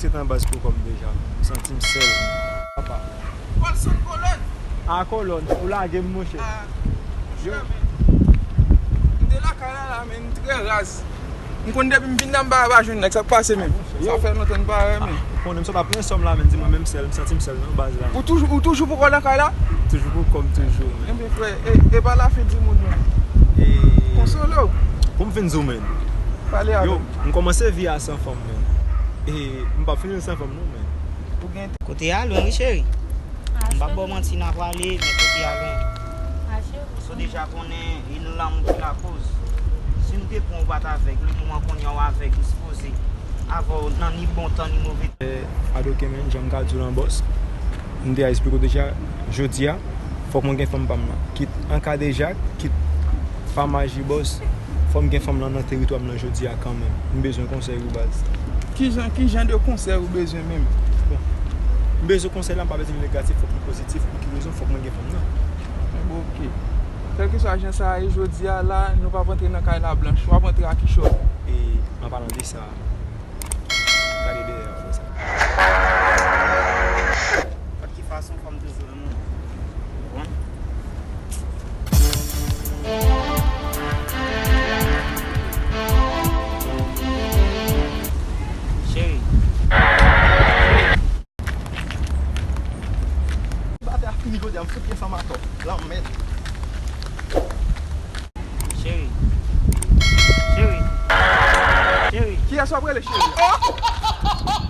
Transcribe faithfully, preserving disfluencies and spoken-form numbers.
Se tan baz pou kò m deja. M santi m sèl. Papa. Kolson kolòn. A kolòn, ou lage m, monchè. A, monchè, men. M te lakay la, la, men m trè raz. M konn depi m vin la, m pa, pa jwenn nèg, sa k pase menm? Sa fè lontan n pa wè, men. Ou konnen m sot ap pran sòm la, men di mwen menm sèl, m santi m sèl nan baz la. Ou toujou, ou toujou poko nan kay la? Toujou poko m toujou, men. Enben, frè, e, e pa lafen di moun, non. E konsole w. Pou m fin di w, men. Pale avè m. Yo, m kòmanse vi a san fanm, men. E m p ap fini l san fanm, non, men. Ou gen. Kote a lwen, wi, cheri. M p ap ba w manti, n a prale, men kote a lwen. Ou deja konnen, e lanmou ki lakoz. Si m te pran w, ou pa t avèg, li moman kounye a w avèg, ou sipoze avè w nan ni bon tan, ni move tan. Eh, Adoken, men, jan m ka di w lan, bòs, m te esplike w deja, jodi a, fòk mwen gen fanm pa m nan. Kit an kadejak, kit pa maji, bòs, fò m gen fanm lan nan teritwa m nan jodi a kanmenm. M bezwen konsèy ou, baz. Ki jan, ki jan de konsèy ou bezwen menm? Bon, m bezwen konsèy la, m pa bezwen li negatif, fòk li pozitif. Pou ki rezon? Fòk mwen gen fanm nan. Bon, ok. Kèlkeswa jan sa ye, jodi a la, nou p ap antre nan kay la blanch, w ap antre a kichòy. E, an palan de sa, gade dèyè w, sa. Nenpòt ki fason, fò m toujou renmen w. Ou konprann? Cheri. Batay a fini jodi a, m fout gen fanm atò. Lanmèd. Cheri. Cheri. Cheri. Kiyès w ap rele cheri? Oh!